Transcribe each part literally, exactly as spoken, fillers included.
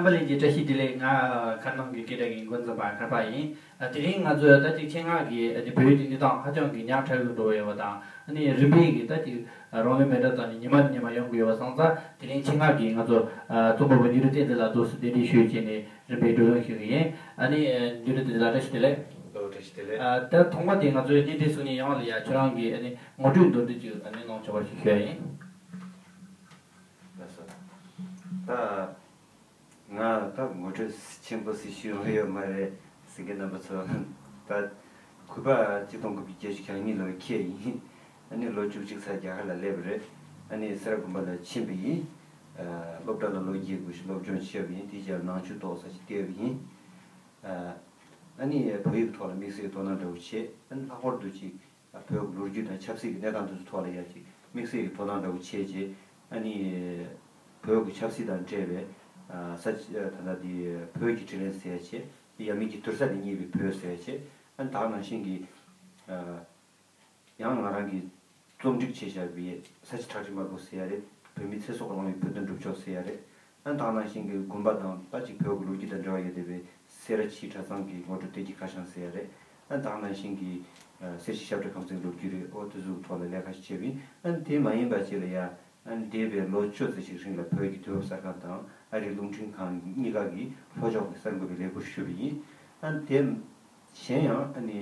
རྣམ་པ་ལྷན་རྒྱས་བཀྲ་ཤིས་བདེ་ལེགས། ང་མཁར་ནང་གི་སྐད་གྲགས་ཀྱི་འགོ་འཛིན་པ་མཁར་པ་ཡིན། ཨ་དེ་རིང་ང་ཚོས་ད་ཅིག་ཆེད་མངགས་ཀྱིས་ཨ་ནི་བོད་ཡིག་གི་གནས་སྟངས་ཧ་ཅང་གི་ཉག་ཕྲ་གི་འགྲོ་བ་ཡོད་པ་དང་། ཨ་ནི་རིམ་པས་ཀྱིས་ད་ཅིག་རང་ལུས་མེ་སྲེག་བཏང་ནས་ཉི་མ་ནས་ཉི་མ་ཡོང་གི་ཡོད་པ་སོང་ཙང་། དེ་རིང་ཆེད་མངགས་ཀྱིས་ང་ཚོ་ཨ་རྩོམ་པ་པོ་འཇུ་རིག་བསྟན་འཛིན་ལགས་ཐུགས་སུ་གདན་འདྲེན་ཞུས་བྱས་ནས་རིམ་པས་བགྲོ་གླེང་ཞུ་གི་ཡིན། ཨ་ནི་ཨ་འཇུ་རིག་བསྟན་འཛིན་ལགས་བཀྲ་ཤིས་བདེ་ལེགས། ལགས་བཀྲ་ཤིས་བདེ་ལེགས། ཨ་ད་ཐོག་མ་དེ་ང་ཚོའི་བརྙན་འཕྲིན་གསུང་མཁན་ཡོངས་ལ་ཡ་ཁྱོད་རང་གིས་ཨ་ནི་ངོ་སྤྲོད་མདོར་བསྡུས་ཅིག་ཨ་ནི་གནང་ཆོག་པ་ཞིག་ཞུ་ཡ་ཡིན། ལགས་སོ། ད་ང་ད་ངོ་སྤྲོད་ཆེན་པོ་ཞིག་ཞུ་ཡོང་ཡོད་མ་རེད། གཟིགས་མཁན་རྣམ་པ་ཚོ། ད་གུས་པ་གཅིག་སྟོང་དགུ་བརྒྱ་བརྒྱད་ཅུ་གྱ་གཉིས་ལོའི་ཁྱེད་ཡིན། ཨ་ནི་ལོ་བཅུ་གཅིག་ཙམ་རྒྱ་གར་ལ་སླེབས་པ་རེད། ཨ་ནི་སེ་ར་དགོན་པ་ལ་ཕྱིན་པ་ཡིན། ཨ་སློབ་གྲྭ་ལ་ལོ་བརྒྱད་དགུ་ཞིག་སློབ་སྦྱོང་བྱས་པ་ཡིན། དེའི་རྗེས་ནང་ཆོས་ཏོག་ཙམ་ཞིག་བལྟས་པ་ཡིན། ཨ་ནི་བོད་ཡིག་ཐོག་ལ་དམིགས་བསལ་གྱི་དོ་སྣང་འདྲ་བོ་བྱས། ཨ་ནི་ལྷག་པར་དུ་ཅིག་བོད་ཀྱི་ལོ་རྒྱུས་དང་ཆབ་སྲིད་ཀྱི་གནས་སྟངས་དེ་ཚོའི་ཐོག་ལ་ཡ་ཅིག་དམིགས་བསལ་གྱི་དོ་སྣང་འདྲ་བོ་བྱས་རྗེས། ཨ་ནི་བོད་ཀྱི་ཆབ་སྲིད་དང་འབྲེལ་བའི་ཨ་ས་ཆ་ད་ལྟ་དེ་བོད་ཀྱི་དྲིན་ལན་ཟེར་ཡ་བྱས། ཡབ་མེས་ཀྱི་དུར་ས་ནས་རྙེད་པའི་བོད་ཟེར་ཡ་བྱས། ཨ་ནི་ད་ག་ནང་བཞིན་གྱི་ཨ། ཡང་ང་རང་གིས་རྩོམ་སྒྲིག་བྱས་བཞག་པའི་ས་བྱི་བྲག་སྒྲིག་དམར་པོ་ཟེར་ཡ་རེད། བོད་མིའི་ཚེ་སྲོག་གི་བླངས་པའི་བོད་དོན་སྒྲུབ་ཕྱོགས་ཟེར་ཡ་རེད། ཨ་ནི་ད་ག་ནང་བཞིན་གྱི་དགོན་པ་དང་ད་ཅིག་བོད་ཀྱི་ལོ་རྒྱུས་དང་འབྲེལ་བ་ཡོད་བསྡད་པའི་སེ་ར་བྱེས་གྲྭ་ཚང་གི་ངོ་སྤྲོད་བསྟན་འཛིན་ཁ་བྱང་ཟེར་ཡ་རེད། ཨ་ནི་ད་ག་ནང་བཞིན་གྱི་ཨ་སེར་བྱེས་ཞབས་ཁྲ་ཁམས་ཚན་གྱི་ལོ་རྒྱུས་རེད། ཨོ་དེ་ཚོའི་ཐོག་ལ་ལས་ཀ་ཞིག་བྱས་པ་ཡིན། ཨ་ནི་དེ་མ་ཡིན་པ་ཅིག་ལ་ཡ། ཨ་ནི་འདས་པའི་ལོ་བཅུ་ཙམ་ཞིག་རིང་ལ་བོད་ཀྱི་དུས་བབ་གསར་ཁང་དང་ཨ་རིའི་རླུང་འཕྲིན་ཁང་གཉིས་ཀ་གི་ལྷོ་ཕྱོགས་ཀྱི་གསར་འགོད་པའི་ལས་ཁུར་ཞུས་པ་ཡིན། ཨ་ནི་དེ་གཞན་ཡང་ཨ་ནི་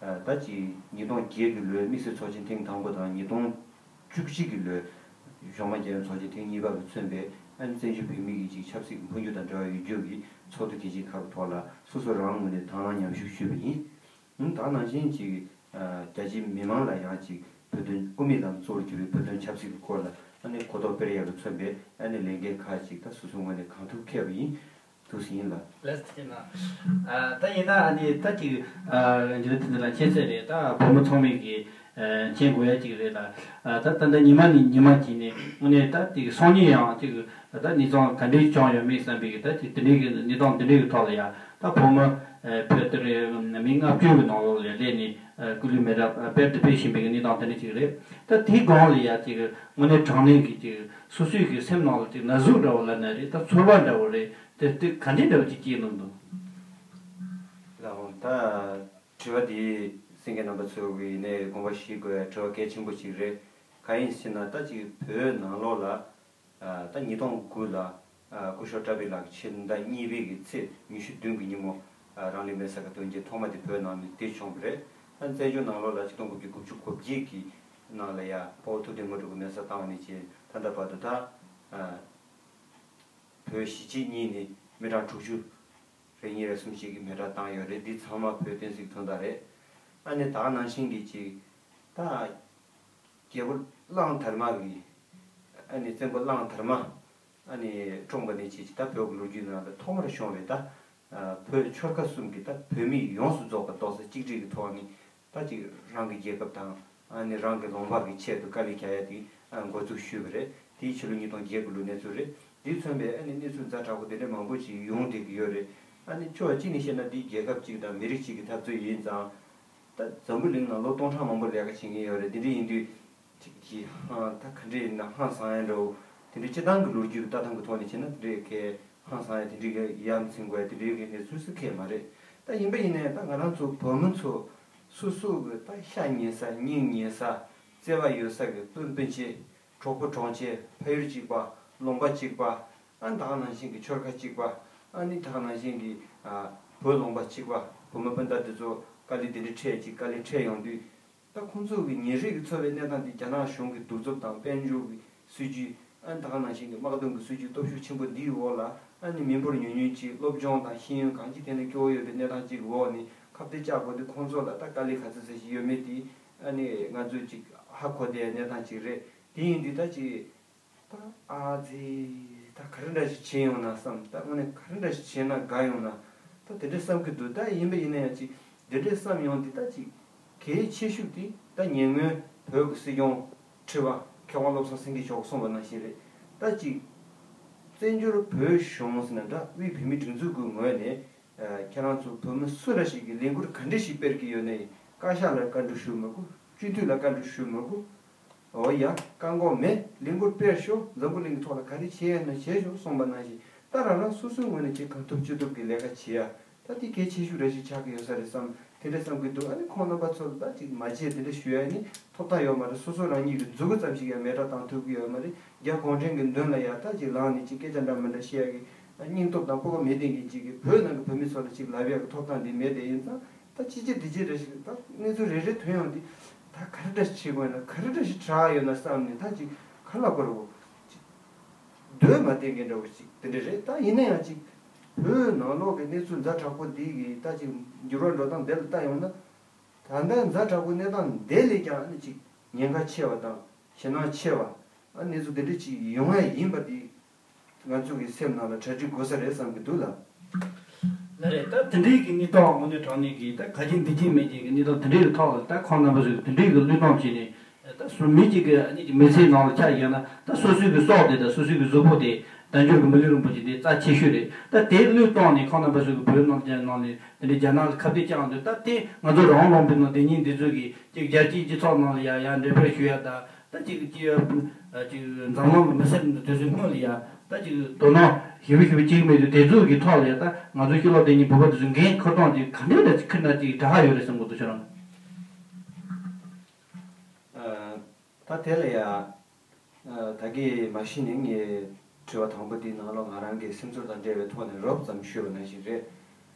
ཨ་ད་ཅིག་ཉིས་སྟོང་བརྒྱད་ཀྱི་ལོའི་དམིགས་བསལ་ཚོགས་ཆེན་ཐེངས་དང་པོ་དང་ཉིས་སྟོང་བཅུ་གཅིག་གི་ལོའི་གཞུང་མང་རྒྱལ་ཡོངས་ཚོགས་ཆེན་ཐེངས་གཉིས་པ་ལ་མཚོན་པའི་ཨ་ནི་བཙན་བྱོལ་བོད་མིའི་གི་ཅིག་ཆབ་སྲིད་ཀྱི་འཕོ་འགྱུར་དང་འབྲེལ་བ་ཡོད་རྒྱུ་གི་ཚོགས་འདུ་གལ་ཆེན་ཁག་གི་ཐོག་ལ་སོ་སོ་རང་ངོས་ནས་དང་བླངས་མཉམ་ཞུགས་ཞུས་པ་ཡིན། ད་ག་ནང་བཞིན་ཅིག་རྒྱ་ཆེའི་མི་མང་ལ་ཡང་ཅིག་བོད་དོན་དབུ་མའི་ལམ་གཙོ་བོར་གྱུར་པའི་བོད་དོན་ཆབ་སྲིད་ཀྱི་སྐོར་ལ་ཨ་ནི་གོ་རྟོགས་སྤེལ་ཡག་གི་མཚོན་པའི་ཨ་ནི་ལས་འགན་ཁག་ཅིག་ད་སོ་སོའི་ངོས་ནས་གང་ཐུབ་འཁྱེར་བ་ཡིན། ཐུགས་སུ་ཡིན་ལ། ལགས་སོ། ད་ཡིན་ན་ཨ་ནི་ད་ཅིག་འཇིག་རྟེན་འདི་ལ་མཁྱེན་གསལ་རེད། ད་བོད་མི་ཚང་མས་ཀྱི་མཁྱེན་དགོས་ཡ་ཅིག་རེད་ལ། ད་ད་ལྟ་ཉི་མ་ནས་ཉི་མ་གྱིས་ནས་དངོས་གནས་ད་ཅིག་སང་ཉིན་ཡང་ཅིག་ད་གནས་སྟངས་ག་འདྲས་བྱུང་ཡོད་མེད་བསམ་པའི་གི་ད་ཅིག་དེ་འདྲའི་གི་གནས་སྟངས་དེ་འདྲའི་གི་ཐོག་ལ་ཡ། ད་བོད་མི་བོད་དེ་རེད། མི་ལྔ་བཅུ་གི་ནང་ལོགས་ལ་སླེབས་ནས་སྐུ་ལུས་མེ་སྲེག་སྤེལ་དུ་སྤེལ་བཞིན་པའི་གནས་སྟངས་དེ་འདྲ་ཅིག་རེད། ད་དེའི་སྒང་ལ་ཡ་ཅིག་དངོས་གནས་དྲང་གནས་ཀྱི་ཅིག་སོ་སོའི་གི་སེམས་ནང་ལ་ཅིག་ན་ཟུག་འདྲ་བོ་ལབ་ན་རེད། ད་ཚོར་བ་འདྲ་བོ་རེད། དེ་དེ་ག་འདྲའི་འདྲ་བོ་ཅིག་སྐྱེས་གནང་འདུག་ལགས་འོང་། ད་དྲི་བ་འདི་གསན་མཁན་རྣམ་པ་ཚོ་གི་ནས་དགོངས་པ་བཞེས་དགོས་དྲི་བ་གལ་ཆེན་པོ་ཅིག་རེད། གང་ཡིན་ཟེར་ན་ད་ཅིག་བོད་ནང་ལོགས་ལ་ད་ཉིས་སྟོང་དགུ་ལ་སྐུ་ཞབས་བཀྲ་བྷེ་ལགས་ཕྱི་ཟླ་གཉིས་པའི་གི་ཚེས་ཉི་ཤུ་བདུན་གི་ཉིན་མོ་རང་ལུས་མེར་སྲེག་གི་དོན་རྐྱེན་ཐོག་མ་དེ་བོད་ནང་ནས་དེ་བྱུང་བ་རེད། ད་བཙན་བྱོལ་ནང་ལོགས་ལ་ཆིག་སྟོང་དགུ་བརྒྱ་དགུ་བཅུ་གོ་བརྒྱད་ཀྱི་ནང་ལ་ཡ་དཔའ་བོ་ཐུབ་བསྟན་དངོས་གྲུབ་ཀྱིས་མེར་སྲེག་བཏང་བ་ནས་བྱས་ད་ལྟ་བར་དུ་ད་བོད་གཞིས་བྱེས་གཉིས་ནས་མི་གྲངས་དྲུག་ཅུ་རེ་གཉིས་རེ་གསུམ་ཞིག་གིས་མེ་སྲེག་བཏང་ཡོད་རེད། འདི་ཚང་མ་བོད་བསྟན་སྲིད་དོན་དག་རེད། ཨ་ནི་ད་ག་ནང་བཞིན་གྱི་ཅིག་ད་རྒྱལ་པོ་གླང་དར་མ་གི་ཨ་ནི་བཙན་པོ་གླང་དར་མ་ཨ་ནི་བཀྲོངས་པ་ནས་བྱས་ཅིག་ད་བོད་ཀྱི་ལོ་རྒྱུས་ནང་ལ་ཐོག་མར་བྱུང་བའི་ད་བོད་ཆོལ་ཁ་གསུམ་གྱི་ད་བོད་མི་ཡོངས་སུ་རྫོགས་པ་རྡོག་རྩ་གཅིག་སྒྲིལ་གྱི་ཐོག་ནས་ད་ཅིག་རང་གི་རྒྱལ་ཁབ་དང་ཨ་ནི་རང་གི་ལུང་པ་གི་ཆེད་དུ་དཀའ་ལས་རྒྱག་ཡ་དེ་འགོ་འཛུགས་ཞུས་པ་རེད། དེའི་ཕྱི་ལོ་ཉིས་སྟོང་བརྒྱད་དགུ་ལོའི་གནས་ཚུལ་རེད། དེས་མཚོན་པའི་ཨ་ནི་གནས་ཚུལ་ཛ་དྲག་པོ་དེ་འདྲ་མང་པོ་ཞིག་ཡོང་བསྡད་ཀྱི་ཡོད་རེད། ཨ་ནི་ཕྱོགས་གཅིག་ནས་བཤད་ན་འདི་རྒྱལ་ཁབ་གཅིག་དང་མི་རིགས་གཅིག་གི་འཐབ་རྩོད་ཡིན་ཙང་། ད་འཛམ་བུ་གླིང་ནང་ལོ་སྟོང་ཕྲག་མང་པོ་ལས་ཀ་བྱེད་མཁན་ཡོད་རེད། དེ་འདྲ་ཡིན་དུས། ཅིག་གིས་ཧང་ད་ག་འདྲ་ཡིན་ན་ཧང་སང་ཡ་འདྲ་བོ། དེ་འདྲའི་སྤྱིར་བཏང་གི་ལོ་རྒྱུས་ཀྱི་ལྟ་སྟངས་ཀྱི་ཐོག་ནས་བྱས་ན་དེ་འདྲའི་གའི་ཧང་སང་ཡ་དེ་འདྲའི་གའི་ཡ་མཚན་དགོས་ཡ་དེ་འདྲའི་གའི་གནས་ཚུལ་སུ་གས་མ་རེད། ད་ཡིན་པ་ཡིན་ནའི་ད་ང་རང་ཚོ་བོད་མི་ཚོ་སོ་སོ་གི་ད་ཤ་ཉེ་ས་སྙིང་ཉེ་ས་བརྩེ་བ་ཡོད་ས་གི་སྤུན་སྤུན་མཆེད་གྲོགས་པོ་གྲོགས་མཆེད་ཕ་ཡུལ་གཅིག་པ་ལུང་པ་གཅིག་པ་ཨ་ནི་ད་ག་ནང་བཞིན་གྱི་ཆོལ་ཁ་གཅིག་པ་ཨ་ནི་ད་ག་ནང་བཞིན་གྱི་ཨ་བོད་ལུང་པ་གཅིག་པ་བོད་མི་སྤུན་ཟླ་དེ་ཚོ་དཀའ་ལས་དེ་འདྲ་འཕྲད་ཅིག་དཀའ་ལས་འཕྲད་ཡོང་དུས། ད་ཁོང་ཚོ་གི་ཉིན་རེ་གི་འཚོ་བའི་གནས་སྟངས་དེ་རྒྱ་ནག་གཞུང་གི་གདུག་རྩུབ་དང་དཔལ་འབྱོར་གྱི་སྲིད་ཇུས་ཨ་ནི་ད་ག་ནང་བཞིན་གྱི་དམག་དོན་གྱི་སྲིད་ཇུས་སྟོབས་ཤུགས་ཆེན་པོ་འདིའི་འོག་ལ་ཨ་ནི་མི་འབོར་ཉུང་ཉུང་ཅིག་སློབ་སྦྱོང་དང་ཤེས་ཡོན་གང་ཅི་ཐད་ནས་སྐྱོ་བོ་ཡོད་པའི་གནས་སྟངས་ཅིག་གི་འོག་ནས་ཁ་གཏད་བཅག་དགོས་དུས་ཁོང་ཚོ་ལ་ད་དཀའ་ལས་ག་ཚོད་ཚོད་ཞིག་ཡོད་མེད་དེ་ཨ་ནི་ང་ཚོས་ཅིག་ཧ་གོ་བསྡད་གནས་སྟངས་ཅིག་རེད། དེ་ཡིན་དུས་ད་ཅིག་ད་ཨ་ཙི། ད་ག་རེ་འདྲ་ཞིག་བྱས་ཡོང་ན་བསམ། ད་དངོས་གནས་ག་རེ་འདྲ་ཞིག་བྱས་ན་དགའ་ཡོང་ན། ད་དེ་འདྲ་བསམ་གྱི་འདུག་ད་ཡིན་པ་ཡིན་ན་ཡང་ཅིག་དེ་འདྲ་བསམ་ཡོང་དུས་ད་ཅིག་གལ་ཆེ་ཤོས་དེ་ད་ཉེ་སྔོན་བོད་ཀྱི་སྲིད་སྐྱོང་ཁྲི་པ་མཁས་དབང་བློ་བཟང་སེང་གེ་མཆོག་གསུངས་པ་ནང་བཞིན་རེད། ད་ཅིག་བཙན་བྱོལ་བོད་གཞུང་ཟེར་ན་འདྲ་དབུས་བོད་མིའི་སྒྲིག་འཛུགས་ཀྱི་ངོས་ནས་ཁྱེད་རང་ཚོ་བོད་མི་སུ་འདྲ་ཞིག་གིས་ལས་འགུལ་ག་འདྲ་ཞིག་སྤེལ་གྱི་ཡོད་ནའི་བཀའ་ཤག་ལ་བཀའ་འདྲི་ཞུ་མི་དགོས། སྤྱི་འཐུས་ལ་བཀའ་འདྲི་ཞུ་མི་དགོས། འོ་ཡ། བཀག་འགོག་མེད། ལས་འགུལ་སྤེལ་ཤོག་འཛམ་བུ་གླིང་གི་ཐོག་ལ་ག་རེ་བྱེད་ཡ་ན་བྱེད་ཤོག་གསུངས་པ་ནང་བཞིན། ད་རང་རང་སོ་སོའི་ངོས་ནས་ཅིག་གང་ཐུབ་ཅི་ཐུབ་ཀྱི་ལས་ཀ་བྱེད་ཡ། ད་དེ་གལ་ཆེ་ཤོས་རེ་ཞིག་ཆགས་ཀྱི་ཡོད་ས་རེད་བསམ། དེ་འདྲ་བསམ་གྱི་འདུག་ཨ་ནི་ཁོང་རྣམ་པ་ཚོ་ལ་ད་ཅིག་མ་བརྗེད་དེ་འདྲ་ཞུ་ཡ་ནི་ཐོབ་ཐང་ཡོད་མ་རེད། སོ་སོ་རང་ཉིད་ཀྱི་མཛུ་གུ་ཙམ་ཞིག་ཡང་མེ་སྲེག་བཏང་ཐུབ་ཀྱི་ཡོད་མ་རེད། རྒྱ་གུང་ཁྲན་གྱི་མདུན་ལ་ཡ་ད་ཅིག་ལངས་ནས་ཅིག་སྐད་ཆ་འདྲ་མི་འདྲ་བཤད་ཡ་གི་སྙིང་སྟོབས་དང་སྤོབས་པ་མེད་དེ་གི་ཅིག་གི་བོད་ནང་གི་བོད་མི་ཚོ་ལ་ཅིག་ལབ་ཡ་གི་ཐོབ་ཐང་དེ་མེད་དེ་ཡིན་ཙང་། ད་ཅི་བྱེད་འདི་བྱེད་རེ་ཞིག་ད་གནས་ཚུལ་རེ་རེ་ཐོན་ཡོང་དུས། ད་ག་རེ་འདྲ་ཞིག་བྱེད་དགོས་ན། ག་རེ་འདྲ་ཞིག་དྲག་ཡོད་ན་བསམ་ནས། ད་ཅིག་ག་ལ་དགོས་རེད་གོ། ཅིག་སྡོད་མ་བསྡད་མཁན་འདྲ་བོ་ཞིག་དེ་འདྲ་རེད། ད་ཡིན་ན་ཡང་ཅིག་བོད་ནང་ལོགས་ཀྱི་གནས་ཚུལ་ཛ་དྲག་པོ་འདི་གི་ད་ཅིག་འགྱུར་བ་འགྲོ་སྟངས་འདི་ལ་ལྟ་ཡོང་ན། ད་ལྟ་ཛ་དྲག་པོའི་གནས་སྟངས་འདི་ལས་ཀྱང་ཨ་ནི་ཅིག་ཉེན་ཁ་ཆེ་བ་དང་ཞེད་སྣང་ཆེ་བ། ཨ་གནས་ཚུལ་འདི་འདྲ་ཅིག་ཡོང་ཡ་ཡིན་པ་འདི་ང་ཚོ་གི་སེམས་ནང་ལ་གྲ་སྒྲིག་དགོས་ས་རེད་བསམ་གྱི་འདུག་ལགས། ལགས་རེད། ད་དེ་འདྲའི་གི་གནས་སྟངས་དངོས་གནས་དྲང་གནས་ཀྱི་ད་ག་གི་འདི་གི་མེད་ཀྱི་གི་གནས་སྟངས་དེ་འདྲའི་གི་ཐོག་ལ། ད་ཁོང་རྣམ་པ་ཚོས་དེ་འདྲའི་གི་བློས་གཏོང་བྱས་ནས། ད་སུ་མི་གཅིག་གི་ཨ་ནི་མི་ཚེའི་ནང་ལ་ཆ་བཞག་ན། ད་སོ་སོའི་གི་སྲོག་དེ་དང་སོ་སོའི་གི་གཟུགས་པོ་དེ་དལ་འབྱོར་གི་མི་ལུས་རིན་པོ་ཆེ་དེ་རྩ་ཆེ་ཤོས་རེད། ད་དེ་བློས་གཏོང་ནས་ཁོང་རྣམ་པ་ཚོས་གི་བོད་ནང་རྒྱ་ནང་ནས་དེ་འདྲའི་རྒྱ་ནག་ལ་ཁ་གཏད་བཅག་འདུག་ད་དེ་ང་ཚོ་རང་དབང་ལུང་པའི་ནང་བསྡད་མཁན་འདི་ཚོས་གི་ཅིག་རྒྱལ་སྤྱིའི་སྤྱི་ཚོགས་ནང་ལ་ཡ་ཡ་འགྲེམས་སྤེལ་ཞུ་ཡ་དང་། ད་ཅིག་ཅིག་ཅིག་འཛམ་གླིང་གི་མི་སེར་འདི་ཚོའི་སྔོན་ལ་ཡ་ད་ཅིག་དོ་སྣང་ཞེ་པོ་ཞེ་པོ་ཅིག་མེད་དུས། དེ་ཚོ་གི་ཐོག་ལ་ཡ་ད་ང་ཚོ་ཕྱི་ལོགས་བསྡད་མཁན་བོད་པ་དེ་ཚོ་འགན་ཁུར་སྟངས་ཅིག་ག་འདྲ་འདྲ་ཅིག་ཁུར་ན་ཅིག་དྲག་ཡོད་རེད་བསམ་གྱི་འདུག་ཁྱོད་རང་། ཨ། ད་དེ་ལ་ཡ། ཨ། ད་གིན་མ་གཞི་ནས་ངས་དྲི་བ་དང་པོ་དེའི་ནང་ལོགས་ང་རང་གི་སེམས་ཚོར་དང་འབྲེལ་བའི་ཐོག་ནས་རོབ་ཙམ་ཞུས་པ་ནང་བཞིན་རེད།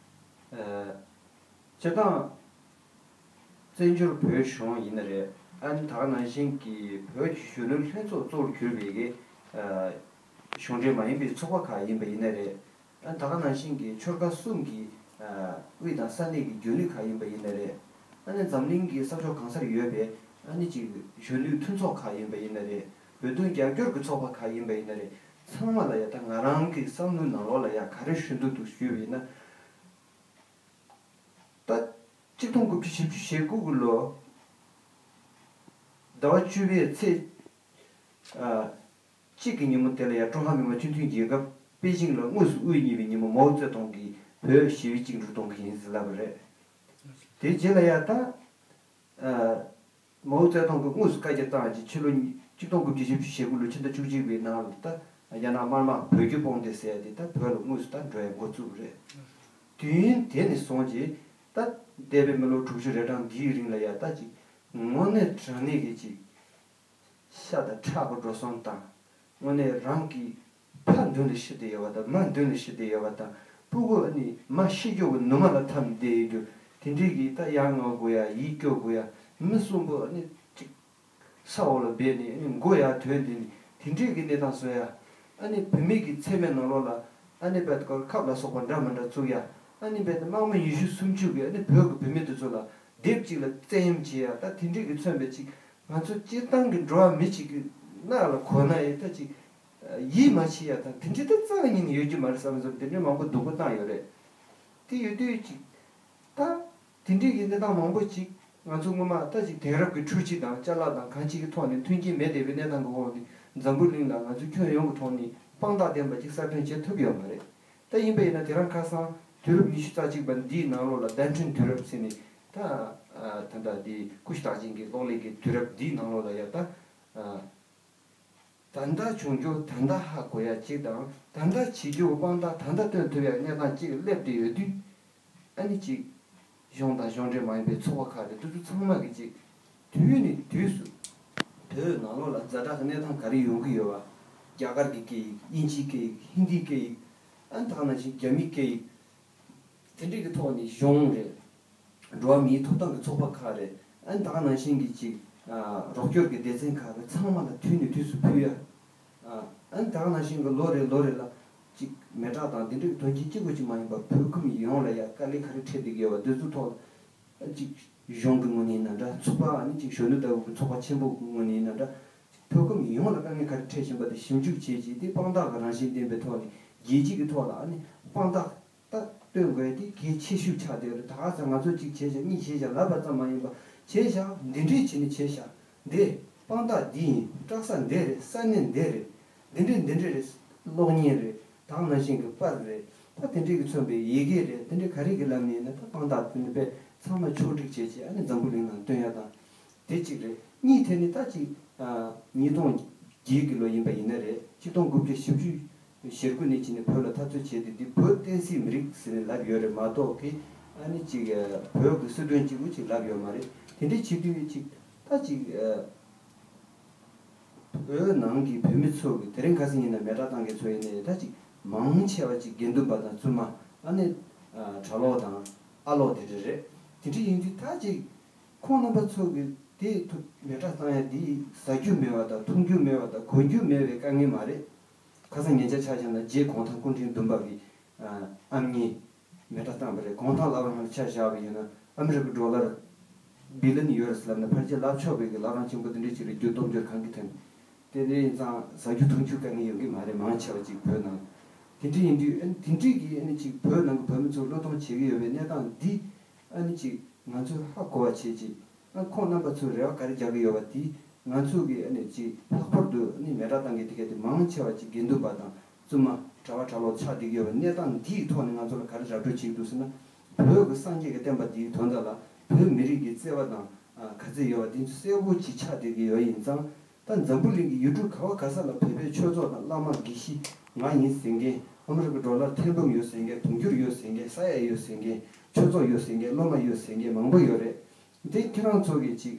ཨ། སྤྱིར་བཏང་། བཙན་བྱོལ་བོད་གཞུང་ཡིན་ན་རེད། ཨ་ནི་ད་ག་ནང་བཞིན་གྱི་བོད་ཀྱི་གཞོན་ནུ་ལྷན་ཚོགས་གཙོ་བོར་གྱུར་པའི་གི། ཨ། གཞུང་འབྲེལ་མ་ཡིན་པའི་ཚོགས་པ་ཁག་ཡིན་པ་ཡིན་ན་རེད། ཨ་ནི་ད་ག་ནང་བཞིན་གྱི་ཆོལ་ཁ་གསུམ་གྱི། ཨ། དབུས་དང་ས་གནས་ཀྱི་རྒྱུན་ལས་ཁག་ཡིན་པ་ཡིན་ན་རེད། ཨ་ནི་འཛམ་གླིང་གི་ས་ཕྱོགས་གང་སར་ཡོད་པའི་ཨ་ནི་ཅིག་གཞོན་ནུའི་མཐུན་ཚོགས་ཁག་ཡིན་པ་ཡིན་ན་རེད། བོད་དོན་རྒྱབ་སྐྱོར་གྱི་ཚོགས་པ་ཁག་ཡིན་པ་ཡིན་ན་རེད། ཚང་མ་ལ་ཡ་ད་ང་རང་གི་བསམ་བློའི་ནང་ལོགས་ལ་ཡ་ག་རེ་ཞུ་འདོད་འདུག་ཞུས་པ་ཡིན་ན། ད་གཅིག་སྟོང་དགུ་བརྒྱ་བཞི་བཅུ་ཞེ་དགུ་གི་ལོ་ཟླ་བ་བཅུ་པའི་ཚེས། ཨ། གཅིག་གི་ཉིན་མོ་དེ་ལ་ཡ་ཀྲུང་ཧྭ་མི་དམངས་སྤྱི་མཐུན་རྒྱལ་ཁབ་པེ་ཅིང་ལ་དངོས་སུ་དབུ་བརྙེས་པའི་ཉིན་མོ། མའོ་ཙེ་ཏུང་གིས་བོད་ཞི་བའི་བཅིངས་འགྲོལ་གཏོང་གི་ཡིན་ཟེར་ལབ་པ་རེད། དེ་རྗེས་ལ་ཡ་ད། ཨ། མའོ་ཙེ་ཏུང་གིས་དངོས་སུ་བཀའ་རྒྱ་བཏང་རྗེས་ཕྱི་ལོ་གཅིག་སྟོང་དགུ་བརྒྱ་བཞི་བཅུ་ཞེ་དགུ་ལོའི་ཕྱི་ཟླ་བཅུ་གཅིག་པའི་ནང་ལ་ད་རྒྱ་ནག་དམར་དམག་བོད་རྒྱུད་དཔུང་སྡེ་ཟེར་ཡ་དེ་ད་བོད་ལ་དངོས་སུ་ད་འགྲོ་ཡ་འགོ་བཙུགས་པ་རེད། དུས་ཡུན་དེ་ནས་བཟུང་རྗེས་ད་འདས་པའི་མི་ལོ་དྲུག་ཅུ་རེ་གྲངས་འདིའི་རིང་ལ་ཡ་ད་ཅིག་དངོས་གནས་དྲང་གནས་ཀྱི་ཅིག་ཤ་དང་ཁྲག་གི་འགྲོ་སོང་དང་། དངོས་གནས་རང་གི་ཕ་མདུན་ལ་ཤི་བསྡད་ཡོད་པ་དང་མ་མདུན་ལ་ཤི་བསྡད་ཡོད་པ་དང་། སྤུ་གུ་ཨ་ནི་མ་ཤི་རྒྱུ་གི་ནུ་མ་ལ་འཐམས་བསྡད་ཡོད་རྒྱུ་དེ་འདྲའི་གི་ད་ཡར་མངག་དགོས་ཡ། ཡིད་སྐྱོ་དགོས་ཡ། མི་གསུམ་པོ་ཨ་ནི་ཅིག་ས་འོག་ལ་སྦས་ནས་ཨ་ནི་མགོ་ཡར་དོན་ཏེ་ནི་དེ་འདྲའི་གི་གནས་སྟངས་བཟོ་ཡ། ཨ་ནི་བུད་མེད་ཀྱི་མཚན་སྨད་ནང་ལོགས་ལ་ཨ་ནི་བད་ཀོར་ཁབ་ལ་སོགས་པ་འདྲ་མི་འདྲ་བཙུགས་ཡ། ཨ་ནི་བད་དམག་མི་ཉི་ཤུ་སུམ་ཅུ་གི་ཨ་ནི་བོད་ཀྱི་བུད་མེད་དེ་ཚོ་ལ་སྡེབ་གཅིག་ལ་བཙན་གཡེམ་བྱེད་ཡ། ད་དེ་འདྲའི་གི་མཚོན་པའི་ཅིག་ང་ཚོ་སྤྱིར་བཏང་གི་འགྲོ་བ་མི་གཅིག་གི་རྣ་ལ་གོ་ན་ཡི་ད་ཅིག་ཡིད་མ་ཆེས་ཡ་དང་། དེ་འདྲའི་ད་རྩ་བ་ཉིད་ནས་ཡོད་རྒྱུ་མ་རེད་བསམ་བསམ་དེ་འདྲའི་མང་པོ་སྡུག་པོ་བཏང་ཡོད་རེད། དེ་ཡོད་དུས་ཅིག་ད་དེ་འདྲའི་གི་གནས་སྟངས་མང་པོ་ཅིག་ང་ཚོ་སྔོན་མ་ད་ཅིག་དེང་རབས་ཀྱི་འཕྲུལ་ཆས་དང་ཅ་ལག་དང་གང་ཅིའི་གི་ཐོག་ནས་མཐུན་རྐྱེན་མེད་བསྡད་པའི་གནས་སྟངས་ཀྱི་འོག་ནས་འཛམ་བུ་གླིང་ལ་ང་ཚོས་ཁྱོན་ཡོངས་ཀྱི་ཐོག་ནས་དཔང་རྟགས་ལྡན་པ་ཅིག་གསར་སྐྲུན་བྱེད་ཐུབ་ཡོད་མ་རེད། ད་ཡིན་པ་ཡིན་ན་དེ་རིང་ཁ་སང་དུས་རབས་ཉི་ཤུ་རྩ་གཅིག་པ་འདིའི་ནང་ལོགས་ལ་བརྡ་འཕྲིན་དུས་རབས་ཟེར་ནས་ད། ཨ། ད་ལྟ་འདི་ཀུ་ཤུ་རྟགས་ཅན་གྱི་གློག་ཀླད་ཀྱི་དུས་རབས་འདིའི་ནང་ལོགས་ལ་ཡ་ད། ཨ། ད་ལྟ་བྱུང་རྒྱུ་ད་ལྟ་ཧ་གོ་ཡ་གཅིག་དང་། ད་ལྟ་བྱེད་རྒྱུ་དཔང་རྟགས་ད་ལྟ་སྟོན་ཐུབ་ཡ་གནས་སྟངས་གཅིག་སླེབས་བསྡད་ཡོད་དུས། ཨ་ནི་གཅིག་གཞུང་དང་གཞུང་འབྲེལ་མ་ཡིན་པའི་ཚོགས་པ་ཁག་རེད། དེ་ཚོ་ཚང་མ་གི་གཅིག་དུས་ནས་དུས་སུ་བོད་ནང་ལོགས་ལ་ཛ་དྲག་གི་གནས་སྟངས་ག་རེ་ཡོང་གི་ཡོད་པ། རྒྱ་གར་གྱི་སྐད་ཡིག་དབྱིན་ཇིའི་སྐད་ཡིག་ཧིན་དིའི་སྐད་ཡིག་ཨ་ནི་ད་ག་ནང་བཞིན་རྒྱ་མིའི་སྐད་ཡིག་དེ་འདྲའི་གི་ཐོག་ནས་གཞུང་རེད། འགྲོ་བ་མིའི་ཐོབ་ཐང་གི་ཚོགས་པ་ཁག་རེད། ཨ་ནི་ད་ག་ནང་བཞིན་གྱི་ཅིག་ཨ། རོགས་སྐྱོར་གྱི་སྡེ་ཚན་ཁག་གི་ཚང་མ་ལ་དུས་ནས་དུས་སུ་ཕུལ་ཡ། ཨ། ཨ་ནི་ད་ག་ནང་བཞིན་གྱི་ལོ་རེ་ལོ་རེ་ལ་ཅིག་མེ་སྲེག་དང་དེ་འདྲའི་གི་དོན་རྐྱེན་གཅིག་པོ་ཅིག་མ་ཡིན་པར་བོད་ཁམས་ཡོངས་ལ་ཡ་དཀའ་ལས་ག་རེ་འཕྲད་བསྡད་ཀྱི་ཡོད་པ་འདི་ཚོའི་ཐོག་ལ་ཅིག་གཞུང་གི་ངོས་ནས་ཡིན་ན་འདྲ། ཚོགས་པ་ཨ་ནི་ཅིག་གཞོན་ནུ་ལྟ་བུ་གི་ཚོགས་པ་ཆེན་པོ་གི་ངོས་ནས་ཡིན་ན་འདྲ། བོད་ཁམས་ཡོངས་ལ་དཀའ་ངལ་ག་རེ་འཕྲད་བཞིན་པ་དེ་ཞིབ་འཇུག་བྱས་རྗེས། དེ་དཔང་རྟགས་ཀྱི་རང་བཞིན་ལྡན་པའི་ཐོག་ནས་རྒྱལ་སྤྱི་གི་ཐོག་ལ་ཨ་ནི་དཔང་རྟགས་ད་སྟོན་དགོས་དེ་གལ་ཆེ་ཤོས་ཆགས་བསྡད་ཡོད་རེད། ད་ག་ས་ང་ཚོ་གཅིག་བྱས་ཤག་གཉིས་བྱས་ཤག་ལབ་པ་ཙམ་མ་ཡིན་པ། བྱས་ཤག་འདི་འདྲས་བྱས་ནས་བྱས་ཤག་འདི་དཔང་རྟགས་འདི་ཡིན། སྐྲག་ས་འདི་རེད། ས་གནས་འདི་རེད། འདི་འདྲས་འདི་འདྲས་རེད། གློག་བརྙན་རེད། ད་ག་ནང་བཞིན་གྱི་པར་རེད། ད་དེ་འདྲས་ཀྱི་མཚོན་པའི་ཡི་གེ་རེད། དེ་འདྲས་ག་རེ་གི་ལམ་ནས་ཡིན་ན་ད་དཔང་རྟགས་དེ་འདྲས་དཔེ་ཚང་མ་ཕྱོགས་སྒྲིག་བྱས་བྱས་ཨ་ནི་འཛམ་བུ་གླིང་ནང་སྟོན་ཡ་དང་། དེ་གཅིག་རེད། གཉིས་དེ་ནི་ད་ཅིག་ཨ། ཉིས་སྟོང་བརྒྱད་ཀྱི་ལོ་ཡིན་པ་ཡིན་ན་རེད། གཅིག་སྟོང་དགུ་བརྒྱ་བཞི་བཅུ་ ཞེ་དགུ་ནས་བྱས་ནས་བོད་ལ་འཐབ་རྩོད་བྱས་ཏེ། འདི་བོད་བསྟན་སྲིད་མི་རིགས་ཟེར་ནས་ལབ་ཡོད་རེད་མ་གཏོགས་ཀི། ཨ་ནི་ཅིག་བོད་ཀྱི་སྲིད་དོན་གཅིག་པུ་ཅིག་ལབ་ཡོད་མ་རེད། དེ་འདྲའི་བྱེད་དུས་ཅིག་ད་ཅིག་བོད་ནང་གི་བོད་མི་ཚོ་གི་དེ་རིང་ཁ་སང་ཡིན་ན་མེ་སྲེག་བཏང་མཁན་ཚོ་ཡིན་ནའི་ད་ཅིག་མང་ཆེ་བ་ཅིག་དགེ་འདུན་པ་དང་བཙུན་མ། ཨ་ནི་གྲྭ་ལོག་དང་ཨ་ལོག་དེ་འདྲ་རེད། དེ་འདྲ་ཡིན་དུས་ད་ཅིག་ཁོང་རྣམ་པ་ཚོ་གི་དེ་ཐུ་མེ་སྲེག་བཏང་ཡ་དེ་ཟ་རྒྱུ་མེད་པ་དང་འཐུང་རྒྱུ་མེད་པ་དང་གོན་རྒྱུ་མེད་པའི་དཀའ་ངལ་མ་རེད། ཁ་སང་ཉེ་ཆར་ཆ་བཞག་ན་རྗེ་གུང་ཐང་སྐུ་ཕྲེང་བདུན་པ་གི་ཨ་ཨམ་གཉིས་མེ་སྲེག་བཏང་བ་རེད། གུང་ཐང་བླ་བྲང་ལ་ཆ་བཞག་པ་ཡིན་ན་ཨ་མི་རི་ཀའི་ཌོ་ལར་བི་ལི་ཡོན་ཡོད་རེད་ཟེར་ལབ་ན་ཕལ་ཆེར་ལབ་ཆོག་པའི་གི་བླ་བྲང་ཆེན་པོ་དེ་འདྲ་ཅིག་རེད། རྒྱུ་སྟོབས་འབྱོར་གང་གི་ཐོན། དེ་འདྲ་ཡིན་ཙང་ཟ་རྒྱུ་འཐུང་རྒྱུ་དཀའ་ངལ་ཡོང་གི་མ་རེད། མང་ཆེ་བ་ཅིག་བོད་ནང་། དེ་འདྲ་ཡིན་དུས་ཨ་ནི་དེ་འདྲ་གི་ཨ་ནི་ཅིག་བོད་ནང་གི་བོད་མི་ཚོ་བློས་གཏོང་བྱེད་ཀྱི་ཡོད་པའི་གནས་སྟངས་འདི་ཨ་ནི་ཅིག་ང་ཚོས་ཧ་གོ་བ་བྱེད་ཅིག་ཨ་ཁོང་རྣམ་པ་ཚོས་རེ་བ་ག་རེ་རྒྱག་གི་ཡོད་པ་དེ་ང་ཚོ་གི་ཨ་ནི་ཅིག་ལྷག་པར་དུ་ཨ་ནི་མེ་སྲེག་བཏང་མཁན་དེ་ག་དེ་མང་ཆེ་བ་ཅིག་དགེ་འདུན་པ་དང་བཙུན་མ་གྲྭ་བ་གྲྭ་ལོག་ཆགས་བསྡད་ཀྱི་ཡོད་པའི་གནས་སྟངས་འདིའི་ཐོག་ནས་ང་ཚོ་ལ་ག་རེ་ར་སྤྲོད་བྱེད་ཀྱི་འདུག་ཟེར་ན། བོད་ཀྱི་སངས་རྒྱས་ཀྱི་བསྟན་པ་འདིའི་དོན་དག་ལ་བོད་མི་རིགས་ཀྱི་བརྩེ་བ་དང་ཨ་ག་ཚོད་ཡོད་པ་དེ་ཚོ་གསལ་པོ་ཅིག་ཆགས་བསྡད་ཀྱི་ཡོད། ཡིན་ཙང་ད་འཛམ་བུ་གླིང་གི་ཡུལ་གྲུ་ག་བ་ག་ས་ལ་བོད་པའི་ཆོས་ཚོགས་དང་བླ་མ་དགེ་བཤེས་ང་ཡིན་ཟེར་མཁན། ཨ་མི་རི་ཀའི་ཌོ་ལར་ཐེར་འབུམ་ཡོད་ཟེར་མཁན། དུང་ཕྱུར་ཡོད་ཟེར་མཁན། ས་ཡ་ཡོད་ཟེར་མཁན། ཆོས་ཚོགས་ཡོད་ཟེར་མཁན། སློབ་མ་ཡོད་ཟེར་མཁན་མང་པོ་ཡོད་རེད། འདི་ཁྱེད་རང་ཚོ་གིས་ཅིག་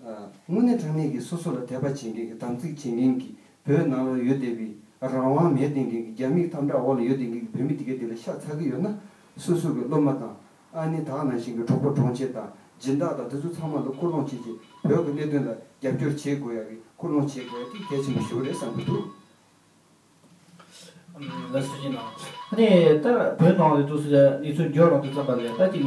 ཨ་དངོས་གནས་དྲང་གནས་ཀྱི་སོ་སོ་ལ་དད་པ་བྱེད་མཁན་གྱི་དམ་ཚིག་བྱེད་མཁན་གྱི་བོད་ནང་ལ་ཡོད་བསྡད་པའི་རང་དབང་མེད་བསྡད་མཁན་གྱི་རྒྱ་མིའི་དམ་དྲག་འོག་ལ་ཡོད་བསྡད་མཁན་གྱི་བོད་མི་དེ་ག་དེ་ལ་ཤ་ཚ་གི་ཡོད་ན། སོ་སོ་གི་སློབ་མ་དང་ཨ་ནི་ད་ག་ནང་བཞིན་གྱི་གྲོགས་པོ་གྲོང་ཁྱེར་དང་སྦྱིན་བདག་དང་དེ་ཚོ་ཚང་མ་ལ་སྐུལ་སློང་བྱེད་ཅིག་བོད་ཀྱི་གནད་དོན་ལ་རྒྱབ་སྐྱོར་བྱེད་དགོས་ཡ་གི་སྐུལ་སློང་བྱེད་དགོས་ཡ་དེ་གལ་ཆེན་པོ་ཞིག་རེད་བསམ་གྱི་འདུག་ལགས་སོ་ཅི་ནང་། ཨ་ནི་ད་བོད་ནང་ལ་འདུག་སེ་གནས་ཚུལ་འབྱོར་རང་དུ་བརྩམས་པ་ལས་ད་ཅིག་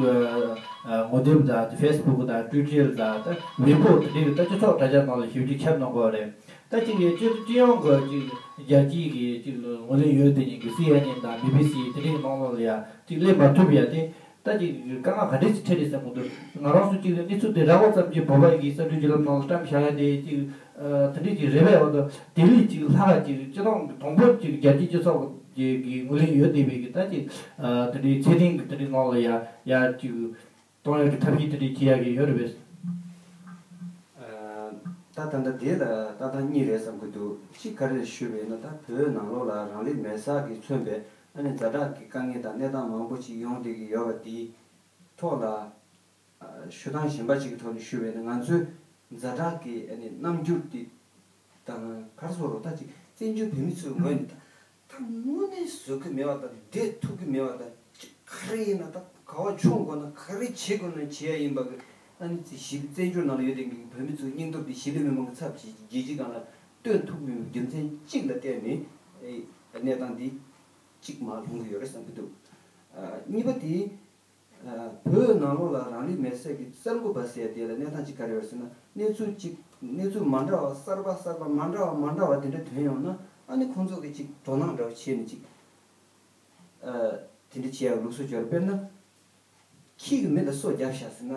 ངོ་དེབ་དང་ཕེ་སི་བུག་དང་ཊུའི་ཊར་དང་ད་ཝེ་པོ་དེ་འདྲའི་ད་སྤྱི་ཚོགས་དྲ་རྒྱ་ནང་ལ་ཞེ་པོ་ཅིག་ཁྱབ་གནང་དགོས་པ་རེད། ད་ཅིག་སྤྱི་སྤྱི་ཡོངས་ཀྱི་ཅིག་རྒྱལ་སྤྱིའི་གི་ཅིག་ངོས་ལེན་ཡོད་དེ་ཉིད་ཀྱི་སི་ཨེན་ཨེན་དང་བི་བི་སི་དེ་འདྲའི་ནང་ལོགས་ལ་ཡ་ཅིག་སླེབས་མ་ཐུབ་ཡ་དེ། ད་ཅིག་དཀའ་ངལ་ག་འདྲས་ཅིག་འཕྲད་རེད་བསམ་གྱི་འདུག་ང་རང་ཚོ་ཅིག་གནས་ཚུལ་དེ་རག་པ་ཙམ་གྱིས་བོད་པ་ཡི་གསར་འགྱུར་བརྒྱུད་ལམ་ནང་ལ་བཀྲམ་བཞག་ཡ་དེ་ཅིག་ཨ་དེ་འདྲས་ཅིག་རེད་པས། འོ་ད་དེ་ལས་ཅིག་ལྷག་ཅིག་སྤྱི་བཏང་གི་དང་པོ་ཅིག་རྒྱལ་སྤྱིའི་སྤྱི་ཚོགས་ཀྱི་གི་ངོས་ལེན་ཡོད་བསྡད་པའི་གི་ད་ཅིག་ཨ་དེ་འདྲའི་ཚད་ལྡན་གྱི་དེ་འདྲའི་ནང་ལ་ཡ་ཡ་ཅིག་གཏོང་ཡ་གི་ཐབས་ཤེས་དེ་འདྲས་བྱེད་ཡ་གི་ཡོད་རེད་པས། ཨ་ད་ད་ལྟ་དེ་ལ་ལྟ་སྟངས་གཉིས་རེད་བསམ་གྱི་འདུག་གཅིག་ག་རེ་ཞུས་པ་ཡིན་ན། ད་བོད་ནང་ལོགས་ལ་རང་ལུས་མེར་སྲེག་གིས་མཚོན་པའི་ཨ་ནི་ཛ་དྲག་གི་དཀའ་ངལ་དང་གནས་སྟངས་མང་པོ་ཅིག་ཡོང་བསྡད་ཀྱི་ཡོད་པ་དེའི་ཐོག་ལ། ཨ་ཞུ་སྟངས་གཞན་པ་ཅིག་གི་ཐོག་ནས་ཞུས་པ་ཡིན་ན། ང་ཚོས་ཛ་དྲག་གི་ཨ་ནི་རྣམ་འགྱུར་དེ་དང་ག་རེ་ཟེར་རོ། ད་ཅིག་བཙན་བྱོལ་བོད་མི་ཚོའི་ངོས་ནས་ད་ད་དངོས་གནས་བཟོད་ཀྱི་མེད་པ་དང་བསྡད་ཐུབ་ཀྱི་མེད་པ་དང་། ཅིག་ག་རེ་ཡིན་ན་ད་ག་བ་མཆོང་དགོས་ན་ག་རེ་བྱེད་དགོས་ན་བྱེད་ཡ་ཡིན་པ་གི། ཨ་ནི་ཅིག་གཞིས་བཙན་བྱོལ་ནང་ལ་ཡོད་བསྡད་མཁན་གྱི་བོད་མི་ཚོའི་སྙིང་སྟོབས་དེ་གཞིས་ལུས་མི་མང་གི་ཚབ་བྱས་རྒྱལ་སྤྱིའི་སྒང་ལ་སྟོན་ཐུབ་མེད་པའི་རྒྱུ་མཚན་གཅིག་ལ་བརྟེན་ནས་ཨ་གནས་སྟངས་འདི་གཅིག་མར་ལྷུང་གི་ཡོད་རེད་བསམ་གྱི་འདུག་ཨ་གཉིས་པ་དེ། ཨ་བོད་ནང་ལོགས་ལ་རང་ལུས་མེར་སྲེག་གི་གསར་འགོད་པ་ཟེར་ཡ་དེ་ལ་གནས་སྟངས་ཅིག་ག་རེ་ཡོད་ཟེར་ན། གནས་ཚུལ་ཅིག་གནས་ཚུལ་མ་འདྲ་བ་གསར་པ་གསར་པ་མ་འདྲ་བ་མ་འདྲ་བ་དེ་འདྲ་ཐོན་ཡོང་ན། ཨ་ནི་ཁོང་ཚོ་གིས་ཅིག་དོ་སྣང་འདྲ་བོ་བྱས་ནས་ཅིག་ཨ་དེ་འདྲ་བྱེད་ཡ་ལུགས་སྲོལ་ཅིག་ཡོད་རེད། དཔེར་ན། ཁྱི་གིས་མི་ལ་སོ་བརྒྱབ་ཤག་ཟེར་ན་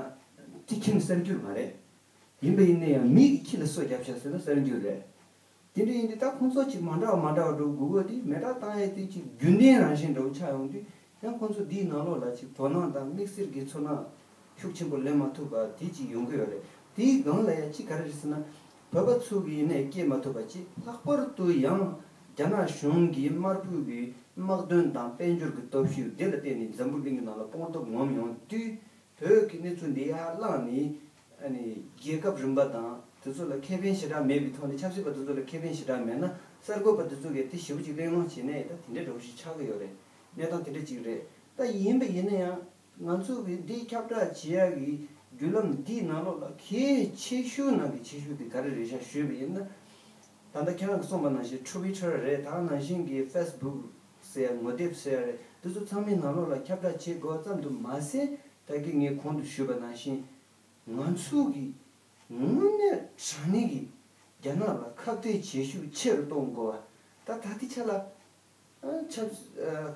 དེ་ཁྱི་ནི་གསར་འགྱུར་མ་རེད། ཡིན་པ་ཡིན་ན་ཡང་མི་གིས་ཁྱི་ལ་སོ་བརྒྱབ་ཤག་ཟེར་ན་གསར་འགྱུར་རེད། དེ་འདྲ་ཡིན་དུས་ད་ཁོང་ཚོ་ཅིག་མ་འདྲ་བ་མ་འདྲ་བ་འགྲོ་དགོས་དགོས་དེ། མེ་སྲེག་བཏང་ཡས་དེ་ཅིག་རྒྱུན་ལྡན་རང་བཞིན་འདྲ་བོ་ཆགས་ཡོང་དུས། ཡང་ཁོང་ཚོ་འདིའི་ནང་ལོགས་ལ་ཅིག་དོ་སྣང་དང་དམིགས་བསལ་གྱི་ཚོར་སྣང་ཤུགས་ཆེན་པོ་ལེན་མ་ཐུབ་པ་དེ་ཅིག་ཡོང་གི་ཡོད་རེད། དེའི་སྒང་ལ་ཡང་ཅིག་ག་རེ་རེད་ཟེར་ན། བོད་པ་ཚོ་གིས་ཡིན་ནའི་སྐྱེལ་མ་ཐུབ་པ་ཅིག་ལྷག་པར་དུ་ཡང་རྒྱ་ནག་གཞུང་གིས་དམར་པོའི་གི་དམག་དོན་དང་དཔལ་འབྱོར་གྱི་སྟོབས་ཤུགས་དེ་ལ་བརྟེན་ནས་འཛམ་བུ་གླིང་གི་ནང་ལ་དཔུང་སྟོབས་ངོམ་ཡོང་དུས། བོད་ཀྱི་གནས་ཚུལ་འདི་ཡར་བླངས་ནས། ཨ་ནི་རྒྱལ་ཁབ་རིམ་པ་དང་དེ་ཚོ་ལ་ཁེ་ཕན་ཞེ་དྲག་མེད་པའི་ཐོག་ནས། ཆབ་སྲིད་པ་དེ་ཚོ་ལ་ཁེ་ཕན་ཞེ་དྲག་མེད་ན། གསར་འགོད་པ་དེ་ཚོ་གིས་དེ་ཞེ་པོ་ཅིག་གླེང་སློང་བྱས་ནས་ད་དེ་འདྲའི་འདྲ་བོ་ཞིག་ཆགས་ཀྱི་ཡོད་རེད། གནས་སྟངས་དེ་འདྲ་ཅིག་རེད། ད་ཡིན་པ་ཡིན་ན་ཡང་ང་ཚོ་གིས་འདི་ཁྱབ་བསྒྲགས་བྱེད་ཡག་གི་བརྒྱུད་ལམ་འདིའི་ནང་ལོགས་ལ་གལ་ཆེ་ཤོས་ནང་གི་ཆེ་ཤོས་དེ་ག་རེ་རེད་ཤག་ཞུས་པ་ཡིན་ན། ད་ལྟ་ཁྱེད་རང་གིས་གསུངས་པ་ནང་བཞིན་ཊུ་ཝི་ཊར་རེད། ད་ག་ནང་བཞིན་གྱི་ཕེ་སི་བུག་ཟེར་ཡ། ངོ་དེབ་ཟེར་ཡ་རེད། འདི་ཚོ་ཚང་མའི་ནང་ལོགས་ལ་ཁྱབ་བསྒྲགས་བྱེད་དགོས་པ་ཙམ་དུ་མ་ཟད། ད་གིན་ངས་གོང་དུ་ཞུས་པ་ནང་བཞིན། ང་ཚོ་གིས་དངོས་གནས་དྲང་གནས་ཀྱི་རྒྱ་ནག་ལ་ཁ་གཏད་བྱེད་ཤུགས་ཆེ་རུ་གཏོང་དགོས་པ། ད་ད་ལྟའི་ཆ་ལ་ཨ་ཆབ་ཨ་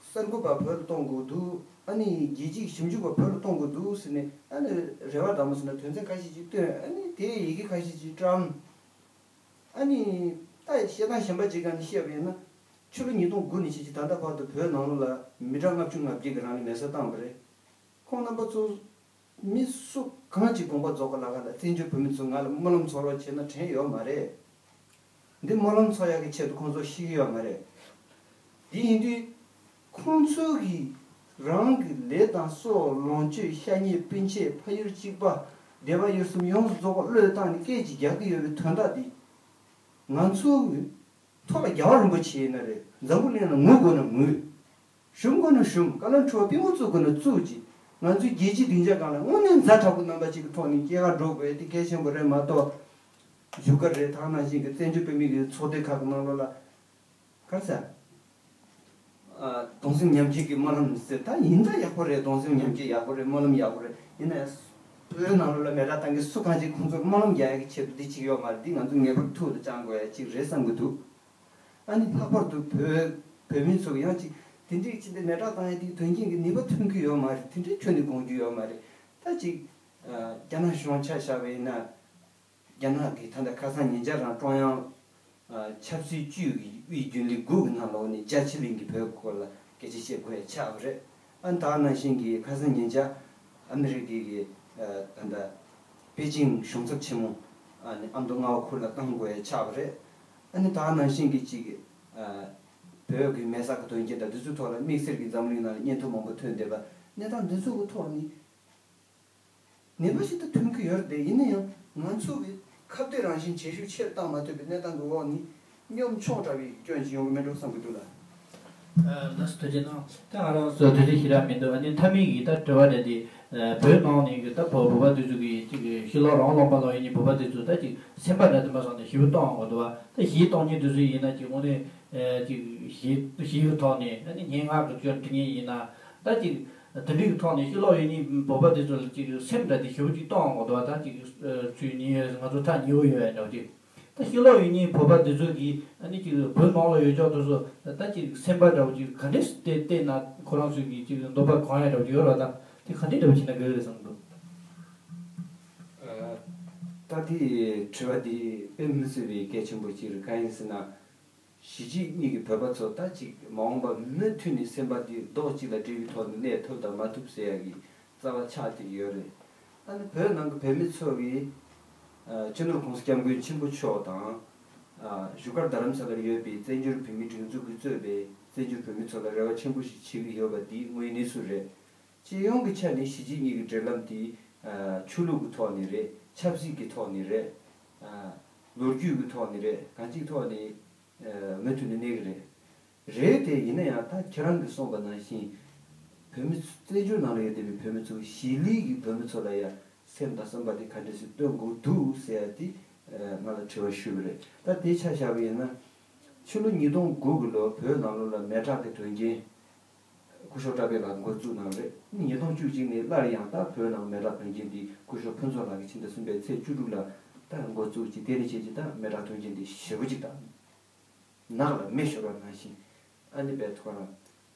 གསར་འགོད་པ་བོད་ལ་གཏོང་དགོས་འདུག་ཨ་ནི་རྒྱལ་སྤྱིའི་ཞིབ་འཇུག་པ་བོད་ལ་གཏོང་དགོས་འདུག་ཟེར་ནས། ཨ་ནི་རེ་བ་འདྲ་མོ་ཟེར་ན་དོན་ཚན་ཁ་ཤས་ཅིག་བཏོན། ཨ་ནི་དེའི་ཡི་གེ་ཁ་ཤས་ཅིག་བཀྲམ། ཨ་ནི་ད་བཤད་སྟངས་གཞན་པ་ཅིག་སྒང་ནས་བཤད་པ་ཡིན་ན། ཕྱི་ལོ་ཉིས་སྟོང་དགུ་ནས་བྱས་ཏེ་ད་ལྟ་བར་དུ་བོད་ནང་ལོགས་ལ་མི་གྲངས་ལྔ་བཅུ་ང་བརྒྱད་ཀྱིས་རང་ལུས་མེར་སྲེག་བཏང་བ་རེད། ཁོང་རྣམ་པ་ཚོ་མི་སུ་གང་ཅིག་དགོངས་པ་རྫོགས་པ་ལ་ག་ལ། བཙན་བྱོལ་བོད་མི་ཚོ་ང་ལ་སྨོན་ལམ་ཚོགས་རོགས་བྱས་ན་དྲན་ཡོད་མ་རེད། འདི་སྨོན་ལམ་ཚོགས་ཡག་གི་ཆེད་དུ་ཁོང་ཚོ་ཤི་གི་ཡོད་མ་རེད། དེ་ཡིན་དུས་ཁོང་ཚོ་གིས་རང་གི་ལས་དང་སྲོག་ལོངས་སྤྱོད་ཤ་ཉེ་སྤུན་མཆེད་ཕ་ཡུལ་གཅིག་པ་སྡེ་པ་ཡུལ་གསུམ་ཡོངས་སུ་རྫོགས་པ་བློས་བཏང་ནས་སྐད་ཅིག་རྒྱག་གི་ཡོད་པའི་དོན་དག་འདི་ང་ཚོ་གི་ཐོག་ལ་རྒྱལ་བ་རིན་པོ་ཆེ་ཡིན་ན་རེད། འཛམ་བུ་གླིང་ལ་ངུ་དགོས་ན་ངུས། ཞུམ་དགོས་ན་ཞུམ། བཀའ་བློན་ཁྲི་པ་པུས་མོ་བཙུགས་དགོས་ན་བཙུགས་ཀྱིས། ང་ཚོའི་རྒྱལ་སྤྱིའི་སྡིངས་ཆ་སྒང་ལ་དངོས་གནས་ཛ་དྲག་པོའི་རྣམ་པ་ཅིག་གི་ཐོག་ནས་སྐྱེལ་ག་འགྲོ་དགོས་དེ་གལ་ཆེན་པོ་རེད་མ་གཏོགས། བཞུགས་སྒར་རེད། ད་ནང་བཞིན་གྱི་བཙན་བྱོལ་བོད་མི་གི་ཚོགས་སྡེ་ཁག་གི་ནང་ལོགས་ལ། ག་རེ་ཟེར། ཨ། གདུང་སེམས་མཉམ་སྐྱེད་ཀྱི་སྨོན་ལམ་ཟེར། ད་ཡིན་ད་ཡག་པོ་རེད། གདུང་སེམས་མཉམ་སྐྱེད་ཡག་པོ་རེད། སྨོན་ལམ་ཡག་པོ་རེད། ཡིན་ན་ཡང་བོད་ནང་ལོགས་ལ་མེ་སྲེག་བཏང་མཁན་སུ་གང་ཅིག་ཁོང་ཚོར་སྨོན་ལམ་རྒྱག་ཡག་གི་ཆེད་དུ་འདི་བྱེད་ཀྱི་ཡོད་མ་རེད། འདི་ང་ཚོ་ངེས་པར་ཐུགས་ལ་བཅངས་དགོས་ཡག་ཅིག་རེད་བསམ་གྱི་འདུག་ཨ་ནི་ལྷག་པར་དུ་བོད་བོད་མི་ཚོ་ཡང་ཅིག་དེ་འདྲའི་ཅིག་འདི་མེ་སྲེག་བཏང་ཡག་དེའི་དོན་རྐྱེན་གྱི་ནུས་པ་ཐོན་གྱི་ཡོད་མ་རེད། དེ་འདྲའི་ཁྱོན་ནས་དགོངས་རྒྱུ་ཡོད་མ་རེད། ད་ཅིག་ཨ། རྒྱ་ནག་གཞུང་ཆ་བཞག་པ་ཡིན་ན། རྒྱ་ནག་གིས་ད་ལྟ་ཁ་སང་ཉེ་ཆར་རང་ཀྲུང་དབྱང་ཨ། ཆབ་སྲིད་ཅུས་ཀྱི་དབུས་རྒྱུན་ལས་དགུ་གི་ནང་ལོགས་ནས་རྒྱ་ཕྱི་གླིང་གི་བོད་སྐོར་ལ་སྐད་ཆ་བཤད་དགོས་ཡ་ཆགས་པ་རེད། ཨ་ནི་ད་ནང་བཞིན་གྱི་ཁ་སང་ཉེ་ཆར་ཨ་མི་རི་ཀའི་གི་ཨ། ད་ལྟ་པེ་ཅིང་གཞུང་ཚབ་ཆེན་མོ་ཨ་ནི་ཨ་མདོ་རྔ་བ་ཁུལ་ལ་བཏང་དགོས་ཡ་ཆགས་པ་རེད། ཨ་ནི་ད་ནང་བཞིན་གྱི་ཅིག་ཨ། བོད་ཀྱི་མེ་སྲེག་གི་དོན་རྐྱེན་དང་འདི་ཚོའི་ཐོག་ལ་དམིགས་བསལ་གྱི་འཛམ་གླིང་ནང་ལ་བརྙན་ཐུང་མང་པོ་ཐོན་བསྡད་པ། གནས་སྟངས་འདི་ཚོ་གི་ཐོག་ནས། ནད་པ་ཞིག་ཏུ་ཐོན་གྱི་ཡོད་རེད་དེ། ཡིན་ན་ཡང་ང་ཚོ་གི་ཁ་གཏད་རང་བཞིན་བྱེད་ཤུགས་ཆེར་བཏང་མ་ཐུབ་པའི་གནས་སྟངས་ཀྱི་འོག་ནས་གཉོམ་ཆུང་དྲགས་པའི་སྐྱོན་ཞིག་ཡོང་གི་མེད་འགྲོ་བསམ་གྱི་འདུག་ལ། ལགས་སོ། ཐུགས་རྗེ་གནང་། ད་ང་རང་ཚོ་དུས་ཚོད་ཞེ་དྲག་མི་འདུག་ཨ་ནི་མཐའ་མའི་གི་ད་དྲི་བ་རེད་དེ། བོད་ནང་ནས་གི་ད་བོད་བོད་པ་དེ་ཚོ་གི་ཅིག་ཕྱི་ལོགས་རང་ལོག་པ་ལོག་ཡིན་ནི་བོད་པ་དེ་ཚོ་ད་ཅིག་སེམས་པ་འདྲ་དེ་མ་སོང་ནས་ཞེ་པོ་གཏོང་དགོས་འདུག་བ། ད་ཞེ་གཏོང་མཁན་དེ་ཚོ་ཡིན་ན་ཅིག་དངོས་གནས་ཅིག་ཞེ་ཞེ་གི་ཐོག་ནས་ཨ་ནི་སྙན་ངག་གི་སྐྱོན་འབྲི་མཁན་ཡིན་ན་ད་ཅིག་དེ་འདྲའི་ཐོག་ནས་ཕྱི་ལོགས་ཡོད་མཁན་བོད་པ་དེ་ཚོ་ལ་ཅིག་སེམས་འདྲ་དེ་ཞེ་པོ་ཅིག་གཏོང་དགོས་འདུག་ད་ཅིག་ཚུལ་ཉེ་ང་ཚོ་ཐག་ཉེ་བོ་ཡོད་ཡ་འདྲ་བོ་ཅིག་ད་ཕྱི་ལོགས་ཡོད་མཁན་བོད་པ་དེ་ཚོ་གིས་ཨ་ནི་ཅིག་བོད་ནང་ལ་ཡོད་ཆོག་དེ་ཚོ་ད་ཅིག་སེམས་པ་འདྲ་བོ་ཅིག་ག་འདྲས་བལྟས་བལྟས་ན་ཁོ་རང་ཚོའི་གི་ཅིག་འདོད་པ་གང་ཡ་འདྲ་བོ་ཅིག་ཡོད་རེད་བ། ད་དེ་ག་འདྲས་འདྲ་བོ་བྱས་ན་དགའ་གི་རེད་བསམ་གི་འདུག་ད་དེ་དྲི་བ་དེ་དཔེ་མི་སྲིད་པའི་གལ་ཆེན་པོ་ཅིག་རེད། གང་ཡིན་ཟེར་ན། གཞིས་བྱེས་གཉིས་ཀྱི་བོད་པ་ཚོ་ད་ཅིག་མ་འོངས་པ་མུ་མཐུད་ནས་སེམས་པ་འདི་རྡོག་གཅིག་ལ་སྒྲིལ་བའི་ཐོག་ནས་གནས་ཐུབ་དང་མ་ཐུབ་ཟེར་ཡ་གི་རྩ་བ་ཆགས་བསྡད་ཡོད་རེད། ཨ་ནི་བོད་ནང་གི་བོད་མི་ཚོ་གིས་ཨ། སྤྱི་ནོར་༸གོང་ས་༸སྐྱབས་མགོན་ཆེན་པོ་མཆོག་དང་། ཨ། བཞུགས་སྒར་རྡ་རམ་ས་ལར་ཡོད་པའི་བཙན་བྱོལ་བོད་མིའི་སྒྲིག་འཛུགས་ཀྱིས་གཙོས་པའི་བཙན་བྱོལ་བོད་མི་ཚོ་ལ་རེ་བ་ཆེན་པོ་ཞིག་བྱེད་ཀྱི་ཡོད་པ་འདི་དངོས་གནས་སུ་རེད། སྤྱི་ཡོངས་ཀྱི་ཆ་ནས་གཞིས་བྱེས་གཉིས་ཀྱི་འབྲེལ་ལམ་དེ། ཨ། ཆོས་ལུགས་ཀྱི་ཐོག་ནས་རེད། ཆབ་སྲིད་ཀྱི་ཐོག་ནས་རེད། ཨ། ལོ་རྒྱུས་ཀྱི་ཐོག་ནས་རེད། གང་ཅིའི་ཐོག་ནས། ཨ། མུ་མཐུད་ནས་གནས་ཀྱི་རེད། རེད་དེ་ཡིན་ན་ཡང་ད་ཁྱེད་རང་གིས་གསུངས་པ་ནང་བཞིན། བོད་མི་ཚོ་བཙན་བྱོལ་ནང་ལ་ཡོད་བསྡད་པའི་བོད་མི་ཚོ་གཞིས་ལུས་ཀྱི་བོད་མི་ཚོ་ལ་ཡང་སེམས་དང་བསམ་པ་དེ་ག་འདྲ་ཞིག་སྟོན་དགོས་འདུག་ཟེར་ཡ་དེ། ཨ། ང་ལ་དྲི་བ་ཞུས་པ་རེད། ད་དེ་ཆ་བཞག་པ་ཡིན་ན། ཕྱི་ལོ་ཉིས་སྟོང་དགུ་གི་ལོ་བོད་ནང་ལོགས་ལ་མེ་སྲེག་གི་དོན་རྐྱེན། སྐུ་ཞབས་བཀྲ་བྷེ་ལགས་འགོ་བཙུགས་གནང་བ་རེད། ཉིས་སྟོང་བཅུ་གཅིག་ནས་སླར་ཡང་ད་བོད་ནང་མེ་སྲེག་དོན་རྐྱེན་འདི་སྐུ་ཞབས་ཕུན་ཚོགས་ལགས་ཀྱིས་ཕྱི་ཟླ་གསུམ་པའི་ཚེས་བཅུ་དྲུག་ལ་ད་འགོ་བཙུགས་ཀྱིས་དེ་ནས་བྱས་ཀྱིས་ད་མེ་སྲེག་དོན་རྐྱེན་འདི་ཞེ་པོ་ཅིག་ད་ནགས་ལ་མེ་ཤོར་བ་ནང་བཞིན་ཨ་ནི་བས་ཐོག་རང་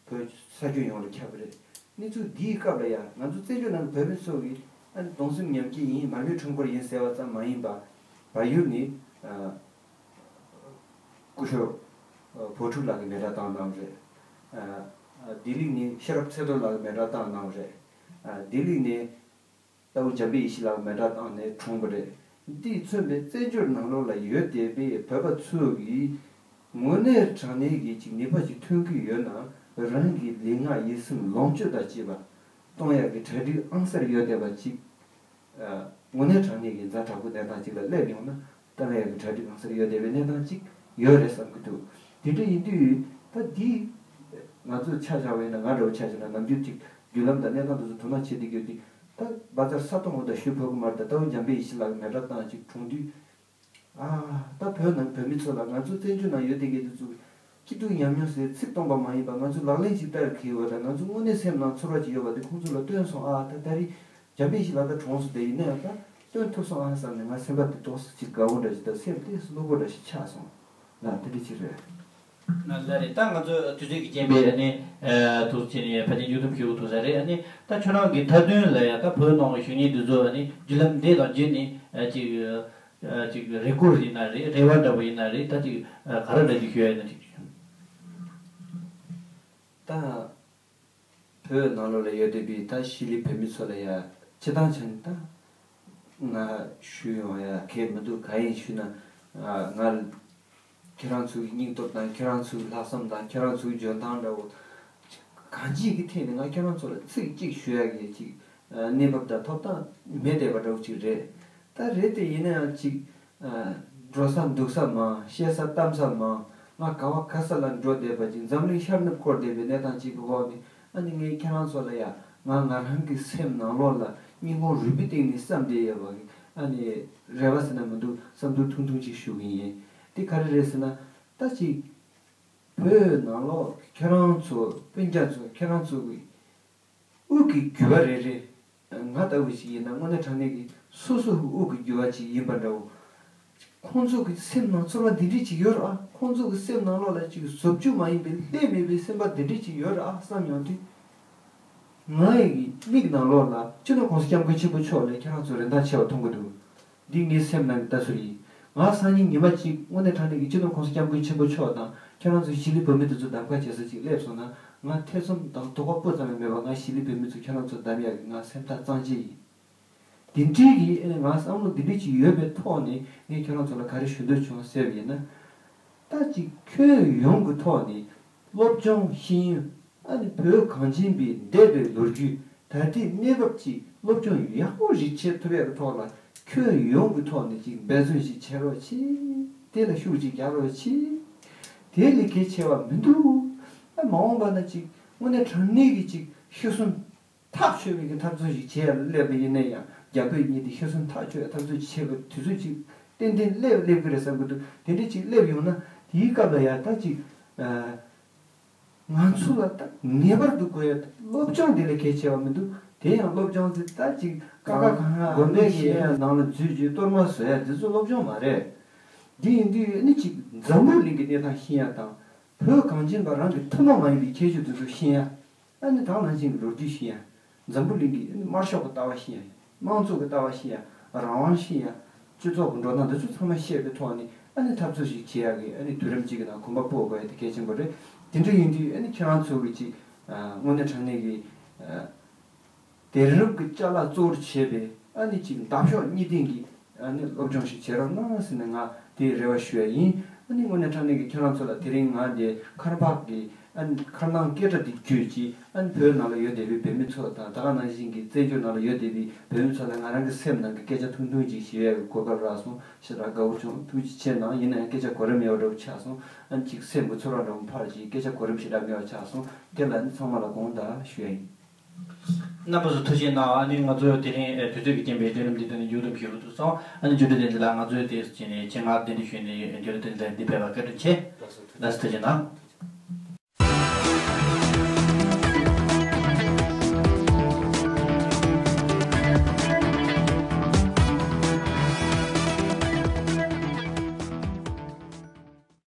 བོད་ས་ཁྱོན་ཡོངས་ལ་ཁྱབ་པ་རེད། གནས་ཚུལ་འདིའི་སྐབས་ལ་ཡང་ང་ཚོ་བཙན་བྱོལ་ནང་གི་བོད་མི་ཚོ་གིས་ཨ་ནི་གདུང་སེམས་མཉམ་སྐྱེད་ཡིན། མར་མེའི་ཁྲོམ་སྐོར་ཡིན་ཟེར་བ་ཙམ་མ་ཡིན་པ། བལ་ཡུལ་ནས་ཨ། སྐུ་ཞབས་ཨ། བོ་ཊུ་ལགས་ཀྱིས་མེ་སྲེག་བཏང་གནང་བ་རེད། ཨ། ལྡི་ལི་ནས་ཤེས་རབ་ཚེ་རྡོར་ལགས་ཀྱིས་མེ་སྲེག་བཏང་གནང་བ་རེད། ཨ། ལྡི་ལི་ནས་རྟ་བོ་འཇམ་དཔལ་ཡེ་ཤེས་ལགས་མེ་སྲེག་བཏང་ནས་གྲོངས་པ་རེད། འདིས་མཚོན་པའི་བཙན་བྱོལ་ནང་ལོགས་ལ་ཡོད་བསྡད་པའི་བོད་པ་ཚོ་གིས་དངོས་གནས་དྲང་གནས་ཀྱི་ཅིག་ནུས་པ་ཅིག་ཐོན་གྱི་ཡོད་ན། རང་གི་ལུས་ངག་ཡིད་གསུམ་ལོངས་སྤྱོད་དང་བཅས་པ་གཏོང་ཡག་གི་གྲ་སྒྲིག་ཨང་གསར་ཡོད་བསྡད་པ་ཅིག་ཨ། དངོས་གནས་དྲང་གནས་ཀྱི་ཛ་དྲག་པོའི་གནས་སྟངས་ཅིག་ལ་སླེབས་ཡོང་ན་ད་ལྟ་ཡང་གི་གྲ་སྒྲིག་གང་སར་ཡོད་བསྡད་པའི་གནས་སྟངས་ཅིག་ཡོད་རེད་བསམ་གྱི་འདུག་དེ་འདྲ་ཡིན་དུས་ད་འདི་ང་ཚོ་ཆ་བཞག་པ་ཡིན་ན། ང་འདྲ་བོ་ཆ་བཞག་ན་ནམ་རྒྱུན་ཅིག་བརྒྱུད་ལམ་དང་གནས་སྟངས་དེ་ཚོ་དོ་སྣང་བྱེད་བསྡད་ཀྱི་ཡོད་དུས། ད་བཛྲ་ས་སྟོང་འོ་ད་ཞུ་ཕོད་ཀྱི་མ་རེད། ད་རྟ་བོ་འཇམ་དཔལ་ཡེ་ཤེས་ལགས་མེ་སྲེག་བཏང་ཅིག་གྲོངས་དུས། ཨ། ད་བོད་ནང་བོད་མི་ཚོ་ལ་ང་ཚོ་བཙན་བྱོལ་ནང་ཡོད་བསྡད་མཁན་དེ་ཚོ་སྐྱིད་སྡུག་ཉམས་མྱོང་ཟེར་ཚིག་སྟོང་པ་མ་ཡིན་པ། ང་ཚོ་ལག་ལེན་ཞིག་བསྟར་གི་ཡོད་པ་དང་། ང་ཚོ་དངོས་གནས་སེམས་ནང་ཚོར་བ་ཅིག་ཡོད་པ་དེ་ཁོང་ཚོ་ལ་སྟོན་སོང་། ཨ། ད་ད་རེས་འཇམ་དཔལ་ཡེ་ཤེས་ལགས་ད་གྲོངས་སོང་། དེ་ཡིན་ན་ཡང་ད་སྟོན་ཐུབ་སོང་ཨ་བསམ་ནས་ང་སེམས་པ་དེ་ཏོག་ཙམ་ཅིག་དགའ་བོ་འདྲ་ཞིག་དང་སེམས་ཏོག་ཙམ་རློབ་པོ་འདྲ་ཞིག་ཆགས་སོང་ལ། དེ་འདྲ་ཅིག་རེད། ལགས་རེད། ད་ང་ཚོ་དུས་ཚོད་ཀྱི་རྐྱེན་པས་ཨ་ནི་ཨ་ཐུགས་རྗེ་ཆེ་ནས་ཕལ་ཆེར་མཇུག་བསྡོམས་ཞུ་དགོས་ཐུག་ས་རེད། ཨ་ནི་ད་ཁྱོད་རང་གི་མཐའ་དོན་ལ་ཡང་ད་བོད་ནང་གི་བཞུགས་མཁན་འདི་ཚོ་ཨ་ནི་བརྒྱུད་ལམ་འདི་དང་བརྒྱུད་ནས་ཨ་ཅིག་ཨ་ཅིག་རེ་སྐུལ་ཡིན་ན་རེད། རེ་བ་འདྲ་པོ་ཡིན་ན་རེད། ད་ཅིག་ཨ་ག་རེ་འདྲ་ཅིག་ཞུ་ཡ་ཡིན་ན་ཅིག་ཞུ། ད་བོད་ནང་ལོགས་ལ་ཡོད་བསྡད་པའི་ད་གཞིས་ལུས་བོད་མི་ཚོ་ལ་ཡ་སྤྱི་བཏང་ཆ་ནས་ད་ང་ཞུ་ཡོང་ཡ་གལ་མི་འདུག་གང་ཡིན་ཞུས་ན། ཨ་ང་ ཁྱེད་རང་ཚོའི་སྙིང་སྟོབས་དང་ཁྱེད་རང་ཚོའི་ལྷག་བསམ་དང་ཁྱེད་རང་ཚོའི་འཇོན་ཐང་འདྲ་བོ་གང་ཅིའི་གི་ཐད་ནས་ང་ཁྱེད་རང་ཚོ་ལ་ཚིག་གཅིག་ཞུ་ཡག་གི་ཅིག་གནས་བབ་དང་ཐོབ་ཐང་མེད་བསྡད་པ་འདྲ་བོ་ཅིག་རེད། ད་རེད་དེ་ཡིན་ན་ཡང་ཅིག་འགྲོ་ས་འདུག་ས་མང་། བཤད་ས་གཏམ་ས་མང་། ང་ག་བ་ག་ས་ལ་འགྲོ་བསྡད་པ་ཅིག་འཛམ་གླིང་ཤར་ནུབ་འཁོར་བསྡད་པའི་གནས་སྟངས་ཅིག་གི་འོག་ནས་ཨ་ནི་ངས་ཁྱེད་རང་ཚོ་ལ་ཡ་ང་ང་རང་གི་སེམས་ནང་ལོགས་ལ་སྙིང་ཁོང་རུས་པའི་གཏིང་ནས་བསམ་བསྡད་ཡོད་པ་གི་ཨ་ནི་རེ་བ་ཟེར་ན་མི་འདུག་བསམ་ཚུལ་ཐུང་ཐུང་ཅིག་ཞུ་གི་ཡིན། དེ་ག་རེ་རེད་ཟེར་ན། ད་ཅིག་བོད་ནང་ལོགས་ཁྱེད་རང་ཚོ་སྤུན་ཀྱག་ཚོ་ཁྱེད་རང་ཚོ་གི་དབུགས་ཀྱི་རྒྱུ་བ་རེ་རེ། ང་ལྟ་བུ་ཞིག་ཡིན་ན་དངོས་གནས་དྲང་གནས་ཀྱི་སོ་སོ་གི་དབུགས་ཀྱི་རྒྱུ་བ་ཅིག་ཡིན་པ་འདྲ་བོ། ཁོང་ཚོ་གི་སེམས་ནང་ཚོར་བ་འདི་འདྲས་ཅིག་ཡོད་རེད་ཨ། ཁོང་ཚོ་གི་སེམས་ནང་ལོགས་ལ་ཅིག་བཟོ་བཅོས་མ་ཡིན་པའི་ལྷད་མེད་པའི་སེམས་པ་འདི་འདྲས་ཅིག་ཡོད་རེད་ཨ་བསམ་ཡོང་དུས། ང་ཡི་མིག་ནང་ལོགས་ལ་སྤྱི་ནོར་གོང་ས་སྐྱབས་མགོན་ཆེན་པོ་མཆོག་ལས་ཁྱེད་རང་ཚོ་རིན་ཐང་ཆེ་བ་མཐོང་གི་འདུག་འདི་ངའི་སེམས་ནང་གི་ལྟ་ཚུལ་ཡིན། ང་སང་ཉིན་ཉི་མ་གཅིག་དངོས་གནས་དྲང་གནས་ཀྱི་སྤྱི་ནོར་གོང་ས་སྐྱབས་མགོན་ཆེན་པོ་མཆོག་དང་ཁྱེད་རང་ཚོ་གཞིས་ལུས་བོད་མི་དེ་ཚོ་གདམ་ག་བྱེད་ས་ཅིག་སླེབས་སོང་ན་ང་ཐེ་ཚོམ་དང་དོགས་པ་སྤུ་ཙམ་ཡང་མེད་པར་ང་གཞིས་ལུས་བོད་མི་ཚོ་ཁྱེད་རང་ཚོ་གདམ་ཡག་གི་ང་སེམས་ཐག་གཙང་བཅད་ཡིན། དེ་འདྲའི་གི་ཨ་ནི་ང་བསམ་བློ་འདི་འདྲའི་ཅིག་ཡོད་པའི་ཐོག་ནས་ངས་ཁྱེད་རང་ཚོ་ལ་ག་རེ་ཞུ་འདོད་བྱུང་ཟེར་བ་ཡིན་ན། ད་ཅིག་ཁྱོན་ཡོངས་ཀྱི་ཐོག་ནས་སློབ་སྦྱོང་ཤེས་ཡོན་ཨ་ནི་བོད་གངས་ཅན་པའི་འདས་པའི་ལོ་རྒྱུས་ད་ལྟའི་གནས་བབ་ཅིག་སློབ་སྦྱོང་ཡག་པོ་ཞིག་བྱེད་ཐུབ་ཡག་གི་ཐོག་ལ་ཁྱོན་ཡོངས་ཀྱི་ཐོག་ནས་ཅིག་འབད་བརྩོན་ཞིག་བྱེད་རོགས་གྱིས། དེ་ལ་ཤུགས་ཅིག་རྒྱག་རོགས་གྱིས། དེ་ལས་གལ་ཆེ་བ་མི་འདུག་ཨ་མ་འོངས་པ་ན་ཅིག་དངོས་གནས་དྲང་གནས་ཀྱི་ཅིག་ཤི་གསོན་ཐག་ཆོད་པའི་གི་འཐབ་རྩོད་ཞིག་བྱེད་ཡ་སླེབས་པ་ཡིན་ན་ཡང་རྒྱ་བོད་གཉིས་དེ་ཤི་གསོན་ཐག་ཆོད་ཡ་འཐབ་རྩོད་བྱེད་པའི་དུས་ཚོད་ཅིག་ཏན་ཏན་སླེབས་སླེབས་གི་རེད་བསམ་གི་འདུག་དེ་འདྲ་ཅིག་སླེབས་ཡོང་ན་དེའི་སྐབས་ལ་ཡ་ད་ཅིག་ང་ཚོ་ལ་ད་ངེས་པར་དུ་དགོས་ཡ་སློབ་སྦྱོང་དེ་ལས་གལ་ཆེ་བ་མི་འདུག་དེ་ཡང་སློབ་སྦྱོང་དེ་ད་ཅིག་ཀ་ཁ་གང་ཡང་དགོན་པའི་གི་ཡང་ནང་ལ་འཛུལ་རྒྱུ་གཏོར་མ་བཟོ་ཡ་དེ་ཚོ་སློབ་སྦྱོང་མ་རེད། འདི་ཡིན་དུས་ནི་ཅིག་འཛམ་བུ་གླིང་གི་གནས་སྟངས་ཤེས་ཡ་དང་བོད་གངས་ཅན་པ་རང་གི་ཐུན་མོང་མ་ཡིན་པའི་ཁྱད་ཆོས་དེ་ཚོ་ཤེས་ཡ། ཨ་ནི་དེ་ནང་བཞིན་ལོ་རྒྱུས་ཤེས་ཡ། འཛམ་བུ་གླིང་གི་ཨ་ནི་དམར་ཤོག་གི་ལྟ་བ་ཤེས་ཡ། དམངས་གཙོ་གི་ལྟ་བ་ཤེས་ཡ། རང་དབང་ཤེས་ཡ། སྤྱི་ཚོགས་ཀྱི་འགྲོ་སྟངས་འདི་ཚོ་ཚང་མ་ཤེས་པའི་ཐོག་ནས་ཨ་ནི་འཐབ་རྩོད་ཞིག་བྱེད་ཡ་གི་ཨ་ནི་དུས་རིམ་གཅིག་གི་ནང་གོམ་པ་སྤོ་དགོས་ཡ་དེ་གལ་ཆེན་པོ་རེད། དེ་འདྲ་ཡིན་དུས་ཨ་ནི་ཁྱེད་རང་ཚོ་གི་ཅིག་དངོས་གནས་དྲང་གནས་ཀྱི་དེང་རབས་ཀྱི་ཅ་ལག་གཙོ་བོར་བྱས་པའི་ཨ་ནི་ཅིག་འདབ་གཤོག་གཉིས་ལྡན་གྱི་ཨ་ནི་སློབ་སྦྱོང་ཞིག་བྱེད་རོགས་གནང་ཟེར་ནས་ང་དེའི་རེ་བ་ཞུ་ཡ་ཡིན། ཨ་ནི་དངོས་གནས་དྲང་གནས་ཀྱི་ཁྱེད་རང་ཚོ་ལ་དེ་རིང་ང་འདི་ཁར་འཕགས་ཀྱི་ཨ་ནི་ཁར་ནང་སྐད་སྒྲ་འདི་བརྒྱུད་ཀྱིས་ཨ་ནི་བོད་ནང་ལ་ཡོད་བསྡད་པའི་བོད་མི་ཚོ་དང་ད་ག་ནང་བཞིན་གྱི་བཙན་བྱོལ་ནང་ལ་ཡོད་བསྡད་པའི་བོད་མི་ཚོ་ལ་ང་རང་གི་སེམས་ནང་གི་སྐད་ཆ་ཐུང་ཐུང་ཅིག་ཞུ་ཡ་གི་གོ་སྐབས་རག་སོང་། ཞེ་དྲག་དགའ་བོ་བྱུང་། ཐུགས་རྗེ་ཆེ་གནང་། ཡིན་ན་ཡང་སྐད་ཆ་གོ་རིམ་མེད་པ་འདྲ་བོ་ཆགས་སོང་། ཨ་ནི་ཅིག་སེམས་ཀྱི་ཚོར་བ་འདྲ་བོ་ཕར་ཅིག་སྐད་ཆ་གོ་རིམ་ཞེ་དྲག་མེད་པ་ཆགས་སོང་། དེ་ལ་ནི་ཚང་མ་ལ་དགོངས་དག་ཞུ་ཡ་ཡིན། རྣམ་པ་ཚོ་ཐུགས་རྗེ་གནང་། ཨ་ནི་ང་ཚོ་དེ་རིང་ཨེ་དུས་ཚོད་ཀྱི་རྐྱེན་པས་དུས་རིམ་འདི་དང་ནི་མཇུག་བསྡོམས་ཞུ་རུ་ཐུབ་སོང་། ཨ་ནི་འཇུ་འདྲ་བསྟན་འཛིན་ལགས་ང་ཚོའི་དེ་བྱས་ནས་ཆེད་མངགས་གདན་འདྲེན་ཞུས་ནས་འཇུ་འདྲ་བསྟན་འཛིན་ལགས་འདི་ཕེབས་པར་བཀའ་དྲིན་ཆེ། ལགས་སོ་ཐུགས་རྗེ་གནང་།